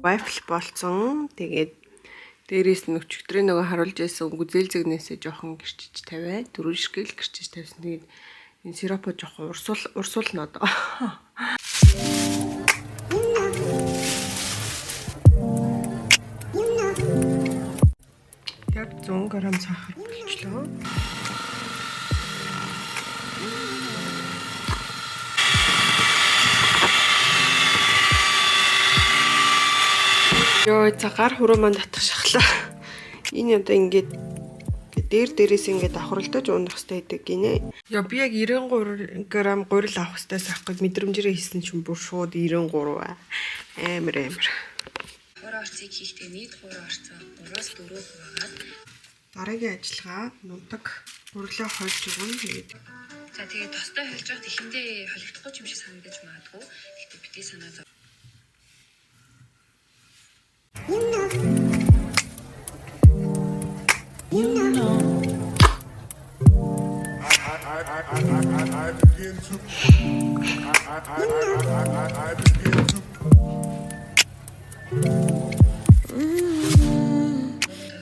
Waffle болцсон. Тэгээд дээрээс нь өчигдрийн нөгөө харуулж байсан гүзээлзгэнээсээ жоохон гэрчиж тавиа. Дөрвөн ширхэг л гэрчиж тавьсан. Тэгээд энэ сиропо жоохон урсуул урсуулна одоо. Яг 100 г сахар болчлоо. Йоо, за гар хуруу маань татах шахлаа. Энэ одоо ингээд дээр дээрээс ингээд давхралдаж унах хэрэгтэй гэдэг гинэ. Йоо, би яг 93 г гурил авах хэрэгтэйс авах гээд мэдрэмжээрээ хийсэн чинь бүр шууд 93 аа. Амар амар. Хуруу орцыг хийхдээ нийт хуруу орцоо 3-4 хуваагаад Дараагийн ажиллагаа нунтаг гурилаа хольж өгнө. Тэгээд за тэгээд тостой хольж байхад эхэндээ холигдохгүй ч юм шиг санагдаж магадгүй. Гэхдээ битгий санаа зов. I begin to I begin to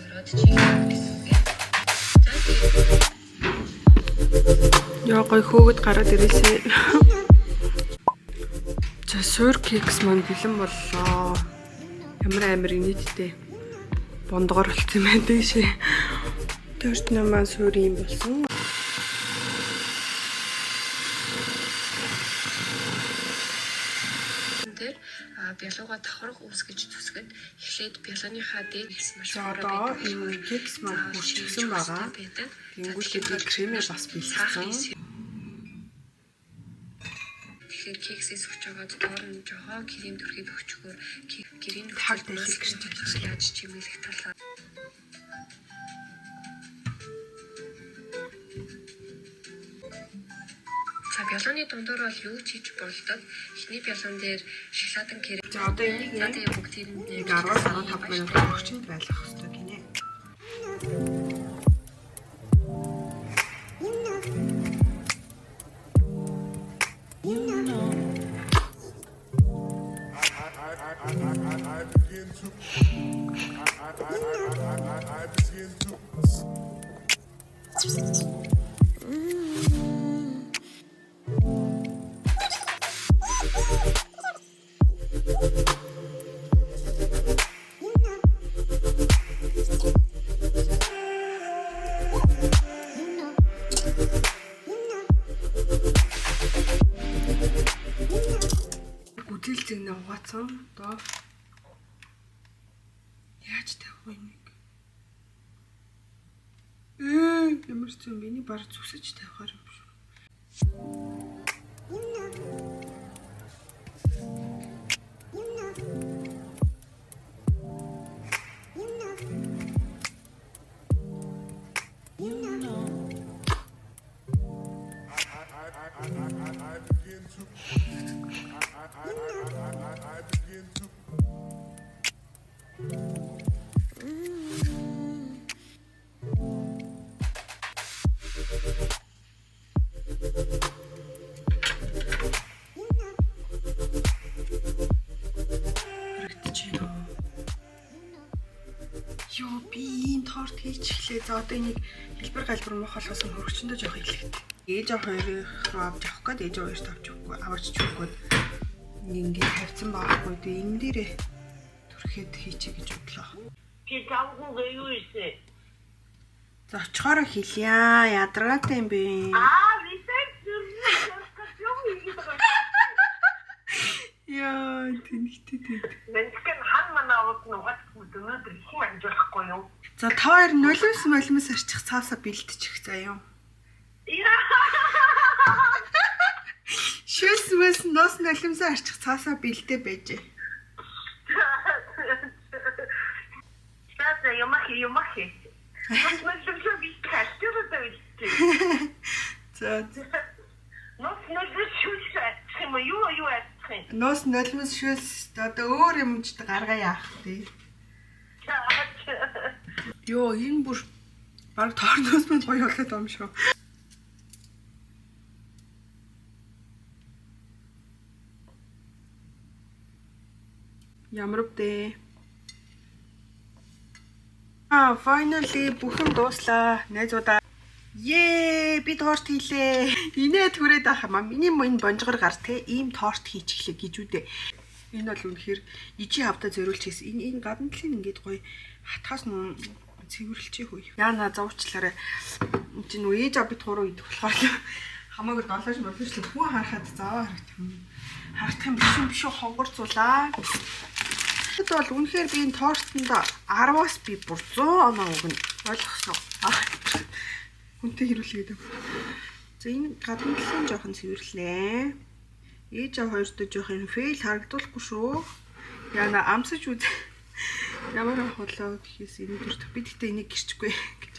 Тойроод чихээ гэсэн үг. За тэгээд Яа гой хөөгд гараад ирээсэй. За суур кекс маань бэлэн боллоо. Ямар амар нийтдээ бондгор болцсон юм байна дээшээ. Торт намаа суур юм болсон. энэ дээр бялууга давхарх үүсгэж зүсгэд эхлээд бялууныхаа дээд хэсэг маш За хуруу одоо байдаг энэ болохоор кекс маань заавал хурцсан шивж байгаа. өгөх байдаг. За Тэнгүүтээ тэгэхээр би кремээ бас сахарын бэлтсэн. Тэгэхээр кексээс өгч байгаа доор нь жохон крем түрхээд өгчгөр крем Таг дэлэг гэрч яаж чимэглэх талаа За бялууны дундуур бол юу ч хийж болдог. Эхний бялуун дээр шоколадын крем. За одоо энийг За тэгээ бүгдийг нь нэг 10-15 минут хөрчөнд байлгах хэрэгтэй гинэ. I begin to I begin to Гүдэл зэгнэ угаацсан. Одоо яаж тавих вэ нэг? Ямар ч юм миний баг зүсэж тавихаар юм шүү. I begin to I begin to Харагдчихэв. Йоо би ийм торт хийчихлээ. За одоо энийг хэлбэр галбар мух болгосон хөргөчөндөө жоох илгэт. Ээж хоёрыг руу авч явах гээд ээж хоёрт авч өгөхгүй аваач өгөхгүй ингээд тавьсан байхгүй. Тэгээ энэ дээрээ түрхэд хийчихье гэж бодлоо. Би завгүй юу ийсэн. За очихоороо хэлье. Ядаргаатай юм бэ. Аа, висэт юм хийгээд байгаа. Яа, тэнхтэй тэд. Мэнтгэн хан манай овод нугасгүй өнөөдөр их юм амжуулахгүй юу? За та хоёр нулимс молимс арчих цаасаа бэлтчих заа юм. Яа. Шүлс мөлс нус нулимсаа арчих цаасаа бэлдээ байжээ. За юмах юмах. Нус нулимсаа бэлдэх альчуулаа бэлдчих. За Нус нулимс шүлс арчих юм уу? Юу юу арчих юм? нус нулимс шүлс одоо өөр юмч гаргаа яах вэ? За. Йоо, энэ бүр баг торноос мань гоё болоод юм шүү. Ямар вдэ? Finally бүх юм дууслаа. Найзуудаа. Ее, би торт хийлээ. Инээ түрээд ах юм аа. Миний мөн бонжгор гар те ийм торт хийчихлээ гэж үдэ. Энэ бол үнэхээр ижи хавтаа зориулж хийсэн. Энэ гадна талын ингээд гоё хатгаас нь цэвэрлчихээ хөөе. Яна зовчлаарай. Энд чинь нөө ээж аваа бит гурав идэх болохоор хамаагүй долоож молооч л хүн харахад заваа харагдах юм. Харагдах юм биш юм биш үү хонгорцуулаа. Тэгэхэд бол үнэхээр би энэ тортонд 10-аас би бүр 100 оноо өгнө. Ойлгосноо. Хүнтэй хэрүүлгээд. За энэ гадна талын жоохон цэвэрлээ. Ээж аав хоёртой жоохон fail харагдуулахгүй шүү. Яна амсаж үз. Ямар ах болоо гэхээс энэ дүрт би тэгтээ энийг гэрчихгүй гэж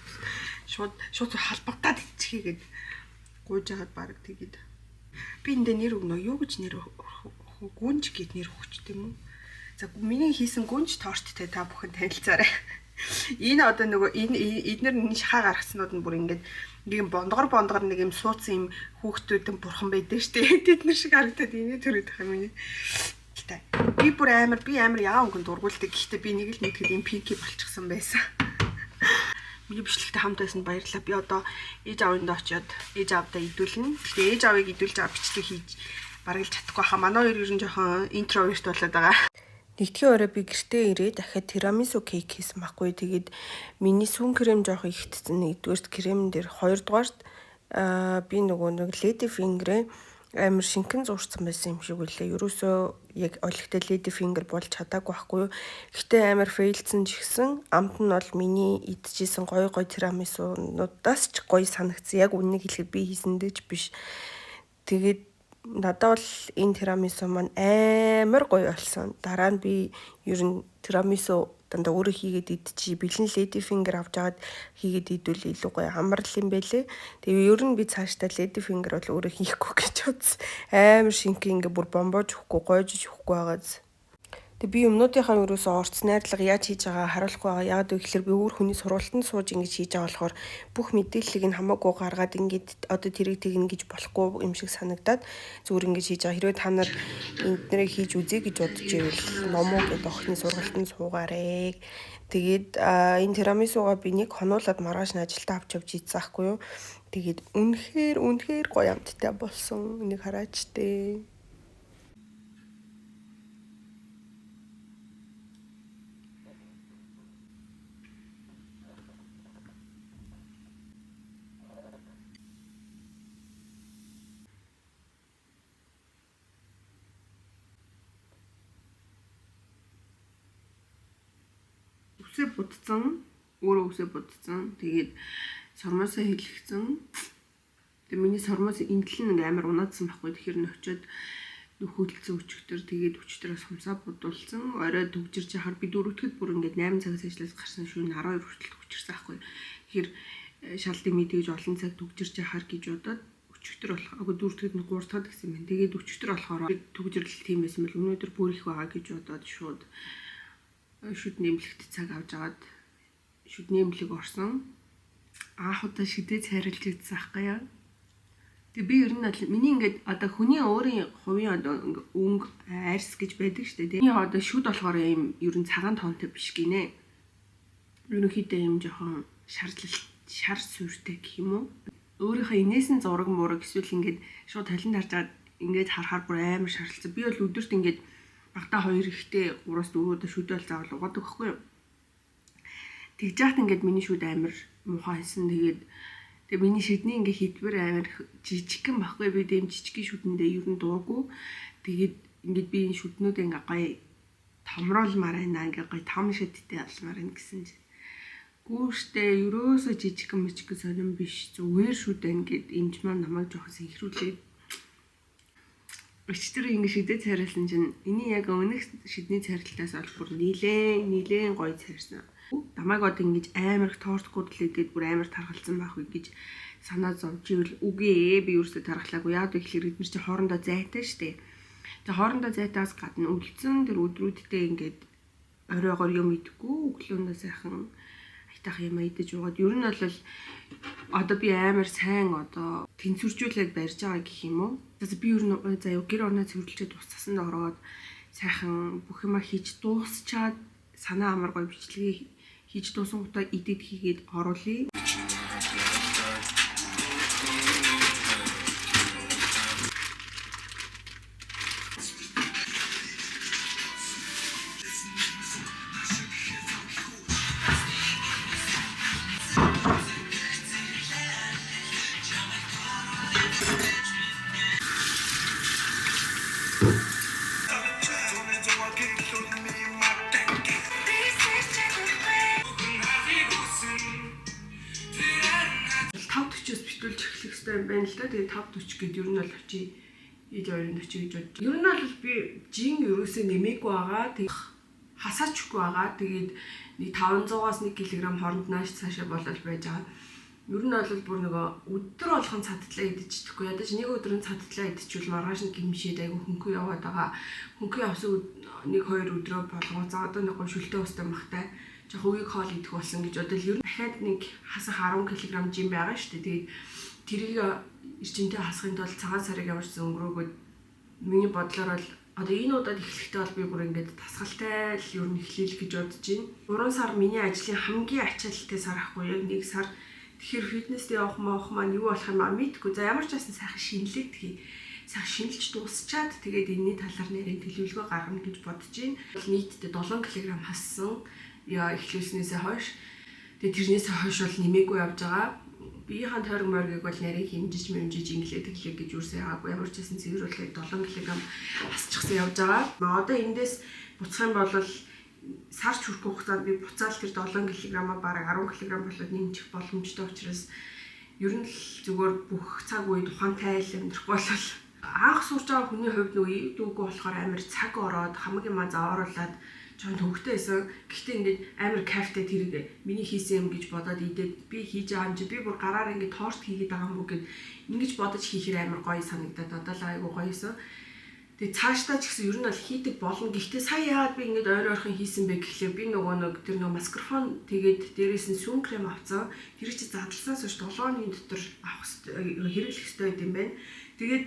шууд халбагдаад идчихье гэд гуйж хагаад баг тэгээд би эндээ нэр өгнө. Юу гэж нэр өгөх гүнж гэд нэр өгч тийм үү? За миний хийсэн гүнж торттой та бүхэн танилцаарай. Энэ одоо нөгөө энэ эднэр энэ шахаа гаргаснууд нь бүр ингээд нэг юм бондгор нэг юм сууцсан юм хүүхдүүдэн бурхан байдаг штэ. Тэд нар шиг харагдаад инээ төрөд байгаа юм миний. Би бүр амар яа өнгөнд дургуулдаг. Гэхдээ би нэг л мэдхэд юм пинки болчихсон байсан. Миний бичлэгтэй хамт байсан баярлалаа. Би одоо ээж аавынд очиод ээж аавдаа идүүлнэ. Гэхдээ ээж аавыг идүүлж аваа бичлэг хийж бараг л чадахгүй хаа. Манай хоёр ер нь жоохон introvert болоод байгаа. Нэгдүгээр орой би гэртээ ирээд дахиад тирамису кейк хийсэн байхгүй. Тэгээд миний сүүн крем жоох ихтсэн. Нэгдүгээрт крем дээр, хоёрдугаарт би нөгөө нэг lady finger-ээ амар шингэн зуурсан байсан юм шиг үлээ. Ерөөсөө яг олигтой lady finger болж чадаагүй байхгүй юу. Гэтэ амар fail-дсэн ч гэсэн амт нь бол миний идчихсэн гоё гоё тирамисунуудаас ч гоё санагдсан. Яг үннийг хэлэхэд би хийсэндээ ч биш. Тэгээд надад бол энэ тирамису маань амар гоё болсон. Дараа нь би ер нь тирамису дандаа өөрөө хийгээд идчихье. Бэлэн lady finger авч агаад хийгээд идвэл илүү гоё амар л юм байлээ. Тэгээ ер нь би цаашдаа lady finger бол өөрөө хийхгүй гэж бодсон. Амар шингэн ингээ бүр бомбоож өгөхгүй, гойжиж өгөхгүй байгааз. Тэгээ би юмнуудынхаа ерөөсөө орц найрлага яаж хийж байгаа харуулахгүй байгаа. Яагаад вэ гэхээр би өөр хүний сургалтанд сууж ингэж хийж байгаа болохоор бүх мэдээллийг нь хамаагүй гаргаад ингэж одоо тэрийг тэгнэ гэж болохгүй юм шиг санагдаад зүгээр ингэж хийж байгаа. Хэрвээ та нар энднэрээ хийж үзье гэж бодож ивэл номоо гэдэг охины сургалтанд суугаарэ. Тэгээд энэ тирамисуга би нэг хонуулаад маргааш нь ажилдаа авч явж ийдсэн аахгүй юу. Тэгээд үнэхээр гоё амттай болсон. Энийг хараач тээ. Үсээ будцсан, өөрөө үсээ будцсан. Тэгээд сормоосоо хэлэгцэн. Тэгээд миний сормоос энтэл нэг амар унаадсан байхгүй. Тэгэхээр нөчөөд нөхөөлцсөн өчигдөр тэгээд өчигдрээс хумсаа будуулсан. Орой төгжирч яхаар би дөрөвдөд бүр ингээд 8 цагаас ажиллаж гарсан шөнө 12 хүртэл төгжирсэн байхгүй. Тэгэхээр шалдыг мэдээж олон цаг төгжирч яхаар гэж бодоод өчигдөр болох. Агүй дөрөвдөд нь 3 дахь гэсэн юм байна. Тэгээд өчигдөр болохоор төгжрөл тийм байсан бол өнөөдөр бүр их байгаа гэж бодоод шууд шүд нэмлэгт цаг авч агаад шүд нэмлэг орсон. Анх удаа шидэ цайруулж идсэн аахгүй яа. Тэгээ би ер нь бол миний ингээд одоо хүний өөрийн хувийн одоо өнгө айрс гэж байдаг шүү дээ. Миний одоо шүд болохоор ийм ер нь цагаан тоонтой биш гинэ. Ерөнхийдөө ийм жоохон шарлал шар сүртэй гэх юм уу. Өөрийнхөө инээсэн зураг мураг эсвэл ингээд шууд талент харж агаад ингээд харахаар бүр амар шарлцсан. Би бол өдөрт ингээд багтаа 2 ихтэй 3-4 удаа шүдэл заавал угаадаг байхгүй юу. Тэгж яхад ингээд миний шүд амар муухай хийсэн. Тэгээд тэгээ миний шидний ингээд хідбэр амар жижигхэн байхгүй. Би дэм жижигхэн шүдэндээ ер нь дуугүй. Тэгээд ингээд би энэ шүднүүдээ ингээд гоё томруулмаар байна. Ингээд гоё том шидтэй болмоор байна гэсэн чинь. Гүүштэй ерөөсөө жижигхэн мичгэн сонирн биш. Зүгээр шүд байна гэд эмч маань намайг жоохон сэнхрүүлээд өчтөр ингэ шидэд цайруулсан чинь энэний яг өмнөх шидний цайралтаас бол бүр нилээн гоё цайрсан. Намайг одоо ингэж амар их торт гудлээ гэд бүр амар таргалцсан байх үү гэж санаа зовж ивэл үгүй би ерөөсөө таргалаагүй. Яг гэхлээр эдгээр чинь хоорондоо зайтай штэ. Тэгээ хоорондоо зайтаас гадна үлдсэн тэр өдрүүддээ ингээд оройгоор юм идэхгүй өглөөндөө сайхан айтах юм идэж уугаад ер нь бол одоо би амар сайн одоо тэнцвэржүүлээд барьж байгаа гэх юм уу. Би ер нь заяа гэр орноо цэвэрлжээд ус цасанд ороод Сайхан бүх юма хийж дуусчаад санаа амар гоё бичлэгээ хийж дуусангуудаа edit хийгээд оруулъя. Л 5:40-оос битүүлж эхлэх хэрэгтэй юм байна л да. Тэгээ 5:40 гээд ер нь бол очие ээж хоёрын очие гэж бодож. Ер нь бол би жин ерөөсөө нэмээгүй байгаа. Тэг хасаачгүй байгаа. Тэгээд нэг 500-аас 1 кг хооронд нааш цаашаа болол байж байгаа. Ер нь бол бүр нөгөө өдөр болгон цадтлаа идчихдэхгүй. Ядаж нэг өдөр нь цадтлаа идчихвэл маргааш нь гимшээд айгу хөнгөн яваад байгаа. Хөнгөн явсан нэг хоёр өдрөө болгоо. За одоо нэг гоо шүлтэй устай махтай жоох үгийг хоол идэх болсон гэж бодвол ер нь дахиад нэг хасах 10 кг жим байгаа шүү дээ. Тэгээд тэрийг эрчимтэй хасахын тулд цагаан сарыг ямар ч өнгөрөөгөөд миний бодлоор бол одоо энэ удаад эхлэхдээ бол би бүр ингээд тасгалтай л ер нь эхлэе гэж бодож байна. 3 сар миний ажлын хамгийн ачаалттай сар ахгүй яг нэг сар. Тэгэхээр фитнест явах маах маань юу болох юм аа мэдгүй. За ямар ч байсан сайхан шинэлээд хий. Сайхан шинэлж дуусчаад тэгээд энэний талаар нэрээ төлөвлөгөө гаргана гэж бодож байна. Нийтдээ 7 кг хассан. Яа эхлүүлснээсээ хойш. Тэгээд тэрнээсээ хойш бол нэмээгүй явж байгаа. Биеийн тойрог моргийг бол нарийн хэмжиж мэмжиж инглээ тэглээ гэж юусэн яагаад ямар ч байсан цэвэрлээд 7 кг хасчихсан явж байгаа. Одоо эндээс буцах юм бол сарч хүрэхгүй хугацаанд би буцаал тэр 7 кг-аа бараг 10 кг болоод нэмчих боломжтой учраас ер нь л зүгээр бүх цаг үед ухаантай л амьдрах болол анх сурж байгаа хүний хувьд нөгөө ив дүүгүй болохоор амар цаг ороод хамаг юмаа завааруулад жоохон төвөгтэй байсан. Гэхдээ ингээд амар кайфтай тэрэг миний хийсэн юм гэж бодоод идээд би хийж байгаа юм чи би бүр гараар ингээд торт хийгээд байгаа юм уу гэд ингэж бодож хийхээр амар гоё санагдаад одоо л айгу гоё юмсан. Тэгээ цаашдаа ч гэсэн ер нь бол хийдэг болно. Гэхдээ сая яагаад би ингээд ойр ойрхон хийсэн бэ гэхлээр би нөгөө нэг тэр нөгөө маскарфон тэгээд дээрээс нь сүүн крем авцсан. Тэр чи задлсанаас хойш 7 хоногийн дотор авах хэрэглэх хэрэгтэй байт юм байна. Тэгээд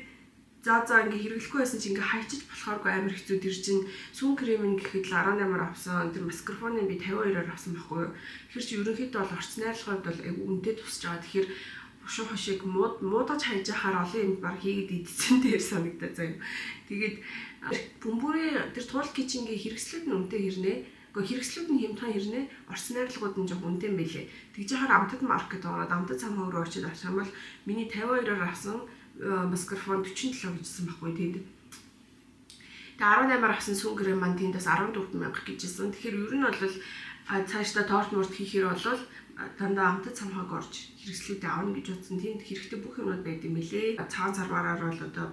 за ингээ хэрэглэхгүй байсан чи ингээ хайчиж болохооргүй амар хэцүү. Тэр чинь сүүн крем нь гэхэд л 18-аар авсан. Тэр маскарфоныг би 52-оор авсан байхгүй юу. Тэгэхээр чи ерөнхийдөө бол орц найрлагын хувьд бол айгүй үнэтэй тусч байгаа. Тэгэхээр бушуу хошиг муудаж хайж яхаар олон юм баг хийгээд идсэн дээр санагдаа заяа. Тэгээд бөмбөрийн тэр туул кичингийн хэрэгслүүд нь үнэтэй хэрнээ. Гэхдээ хэрэгслүүд нь хямдхан хэрнээ. Орц найрлагууд нь жоох үнэтэй юм байлээ. Тэгж яхаар амтад маркет ороод амтад самхаа руу очиж авчих юм бол миний 52-оор авсан маскарфон 47 гэжсэн байхгүй тэнд. Тэгээ 18-аар авсан сүүн крем маань тэнд бас 14,000 гэжсэн. Тэгэхээр ер нь бол цаашдаа торт морт хийхээр бол дандаа амтад самхааг орж хэрэгслүүдээ авна гэж бодсон. Тэнд хэрэгтэй бүх юмнууд байд юм билээ. Цагаан сармаараар бол одоо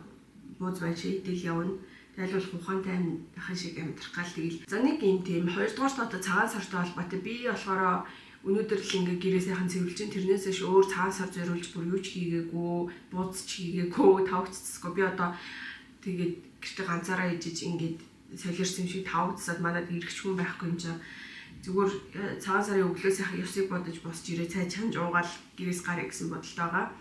бууз байж идэл явна. Тайлбарлах ухаантай хаан шиг амьдрах гал тэгэл. За нэг юм тийм. Хоёрдугаарт одоо цагаан сартай холбоотой би болохоор өнөөдөр л ингээ гэрээ сайхан цэвэрлж чинь тэрнээс ш өөр цагаан сар зориулж бүр юу ч хийгээгүй, бууз ч хийгээгүй, тавч цэцгүй. Би одоо тэгээд гэртээ ганцаараа ижиж ингээд солиорсон юм шиг тавгдсаад манад ирэх хүн байхгүй юм чинь зүгээр цагаан сарын өглөө сайхан ёсыг бодож босч ирээ цай чанж уугаал гэрээс гарыг гэсэн бодолтой байгаа.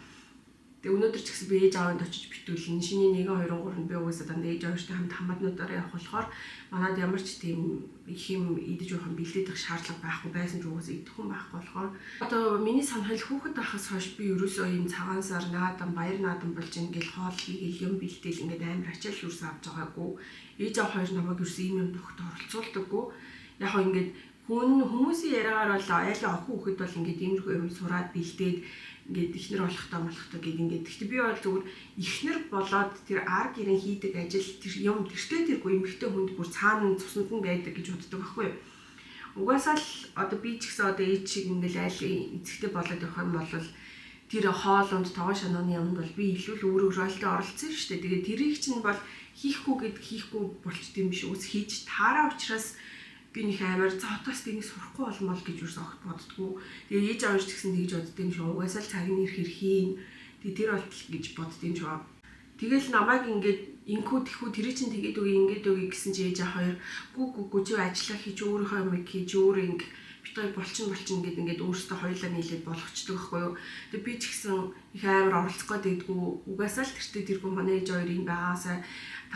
Тэгээ өнөөдөр ч гэсэн би ээж аавынд очиж битүүлнэ. Шиний 1 2 3-нд би угаасаа дандаа ээж аавьтай хамт хамаатнуудаараа явах болохоор манад ямар ч тийм их юм идэж уух юм бэлдээдэх шаардлага байхгүй байсан ч угаасаа идэх хүн байхгүй болохоор одоо миний санахал хүүхэд байхаас хойш би ерөөсөө ийм цагаан сар наадам баяр наадам болж ингээл хоол хийгээл юм бэлдээл ингээд амар ачаал юурсан авч байгаагүй. Ээж аав хоёр намайг ерөөсөө ийм юм нөхөд оролцуулдаггүй. Яг хоо ингээд хүмүүсийн яриагаар бол айлын охин хүүхэд бол ингээд иймэрхүү юм сураад бэлдээд ингээд ихнэр болохтой болохтой гэд ингээд. Гэхдээ би бол зүгээр ихнэр болоод тэр ар гэрэн хийдэг ажил тэр юм тэртээ тэргүй эмэгтэй хүнд бүр цаана цуснд нь байдаг гэж боддог байхгүй юу. Угаасаа л одоо би ч гэсэн одоо ээж шиг ингээд айлын эцэгтэй болоод явах юм бол тэр хоолунд тогоо шанооны юмд бол би илүү л өөр ролтой оролцсон шүү дээ. Тэгээд тэрийг чинь бол хийхгүй гэд хийхгүй болчт юм биш. Үс хийж таараа учраас би нэг амар за хотоос тэнийг сурахгүй болмол гэж юус огт боддгоо. Тэгээ ээж аав ч гэсэн тэгж бодд юм шиг. Угаасаа л цаг нь ирэх хийн. Тэгээ тэр болтол гэж бодд юм шиг. Тэгэл намайг ингээд инкүү тэхүү тэр чинь тэгээд үгүй ингээд үгүй гэсэн чи ээж аав хоёр гүү гүү гүү чи ажиллаа хийж өөрийнхөө юмыг хийж өөр ингэ Бид хоёр болчин болчин гэд ингээд өөрсдөө хоёулаа нийлээд болгочдөг байхгүй юу. Тэгээ би ч гэсэн их амар оролцох гээд байдгүй. Угаасаа л тэртээ тэргүй манай ээж хоёр юм байгаасаа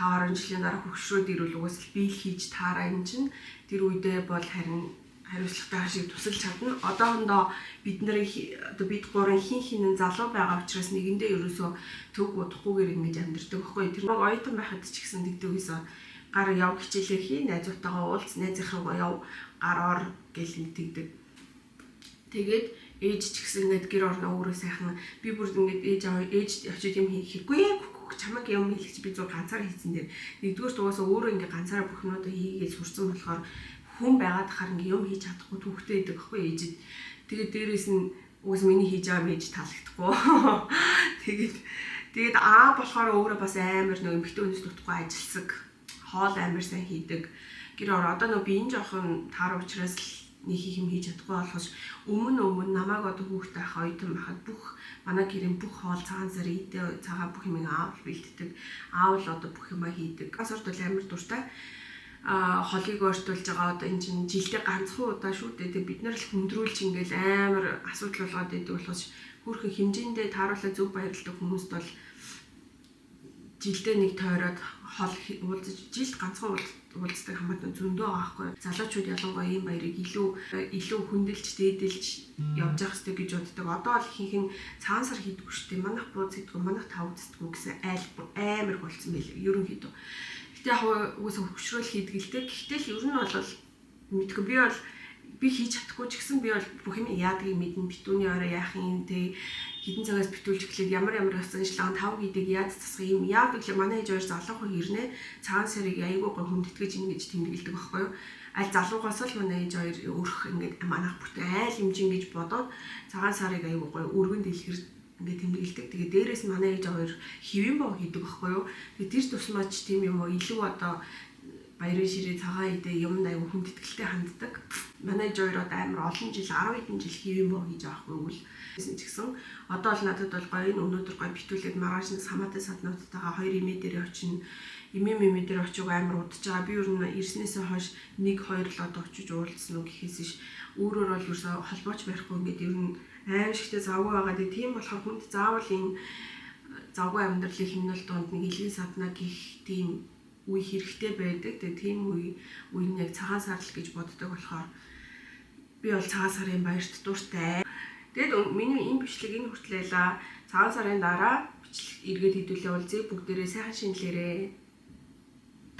5 10 жилийн дараа хөгшрөөд ирвэл угаасаа л биел хийж таараа юм чинь тэр үедээ бол харин хариуцлагатай шиг тусалж чадна. Одоохондоо бид нарын одоо бид гурван хин хинэн залуу байгаа учраас нэгэндээ ерөөсөө төг удахгүйгээр ингэж амьдэрдэг байхгүй. Тэр нэг оюутан байхад ч гэсэн тэгдэг байсан. Гар яв хичээлээ хий, найзуудтайгаа уулз, найзынхаагаа яв, гар ор гэл тэгдэг. Тэгээд ээж ч гэсэн ингээд гэр орноо өөрөө сайхан би бүр ингээд ээж аваа ээж очиж юм хийхгүй чамайг юм хэлэх чи би зүгээр ганцаараа хийсэн дээр нэгдүгээр угаасаа өөрөө ингээд ганцаараа бүх юмудаа хийгээд сурцсан болохоор хүн байгаад хахаар ингээ юм хийж чадахгүй түүхтэй байдаг байхгүй ээжид. Тэгээд дээрэс нь угаас миний хийж байгаа мэж таалагдахгүй. Тэгээд аа болохоор өөрөө бас амар нэг эмэгтэй хүнээс дутхгүй ажилсаг, хоол амар сайн хийдэг. Гэр ор одоо нөө би энэ жоохон таар учраас л нэг их юм хийж чадахгүй болохоос өмнө намайг одоо хүүхдээ ах оюутан байхад бүх манай гэрийн бүх хоол цагаан сар идэ цагаан бүх юм аав бэлддэг. Аав л одоо бүх юмаа хийдэг. Асуурт бол амар дуртай холыг ойртуулж байгаа одоо энэ чинь жилдээ ганцхан удаа шүү дээ. Тэгээ бид нар л хүндрүүлж ингээл амар асуудал болгоод идэг болохоос хөөрхөн хэмжээндээ тааруулаа зөв баярладаг хүмүүст бол жилдээ нэг тойроод хол уулзаж жилд ганцхан уулздаг хамаатан зөндөө байгаа байхгүй. Залуучууд ялангуяа ийм баярыг илүү хүндэлж дээдэлж явж явах хэрэгтэй гэж боддог. Одоо бол ихэнх нь цагаан сар хийдэггүй шүү дээ. Манайх бууз хийдэггүй, манайх тав үздэггүй гэсэн айл амар их болсон байлээ. Ерөнхийдөө. Гэтэ яг угаасаа хөгшрөөл хийдэг л дээ. Гэхдээ л ер нь бол мэдгүй би бол би хийж чадахгүй ч гэсэн би бол бүх юм яадгийг мэднэ. Битүүний орой яах юм те хэдэн цагаас битүүлж эхлээд ямар ясан шлаган тав гэдэг яад засах юм яад гэхлээр манай ээж хоёр залуухан ирнэ. Цагаан сарыг айгүй гой хүндэтгэж ингэж тэмдэглэдэг байхгүй юу? Аль залуугаас л манай ээж хоёр өрх ингээд манайх бүртээ айл хэмжин гэж бодоод цагаан сарыг айгүй гой өргөн дэлгэр ингээд тэмдэглэдэг. Тэгээ дээрээс нь манай ээж хоёр хэвэн боо хийдэг байхгүй юу? Тэгээ тэр тусмаа ч тийм юм уу илүү одоо баярын ширээ цагаан идэ юм айгүй хүндэтгэлтэй ханддаг. Манай ээж хоёр одоо амар олон жил 10 хэдэн жил хэвэн боо хийж байгаа байхгүй юу? Гэсэн ч гэсэн одоо л надад бол гоё энэ өнөөдөр гоё битүүлээд маргааш нь самаатай саднуудтайгаа хоёр имээ дээр очино. Имээ мэмээ дээр очиог амар удаж байгаа. Би ер нь ирснээсээ хойш 1 2 л одоо очиж уулзсан уу гэхээс иш өөрөөр бол ерөөсөө холбооч барихгүй ингээд ер нь аим шигтэй завгүй байгаа. Тэгээ тийм болохоор хүнд заавал энэ завгүй амьдралын хэмнэл донд нэг илгийн садна гих тийм үе хэрэгтэй байдаг. Тэгээ тийм үе нь яг цагаан сар л гэж боддог болохоор би бол цагаан сарын баярт дуртай. Тэгээд миний энэ бичлэг энэ хүртэл байлаа. Цагаан сарын дараа бичлэг эргээд хэдүүлээ уулзъя. Бүгдээрээ сайхан шинэлээрээ.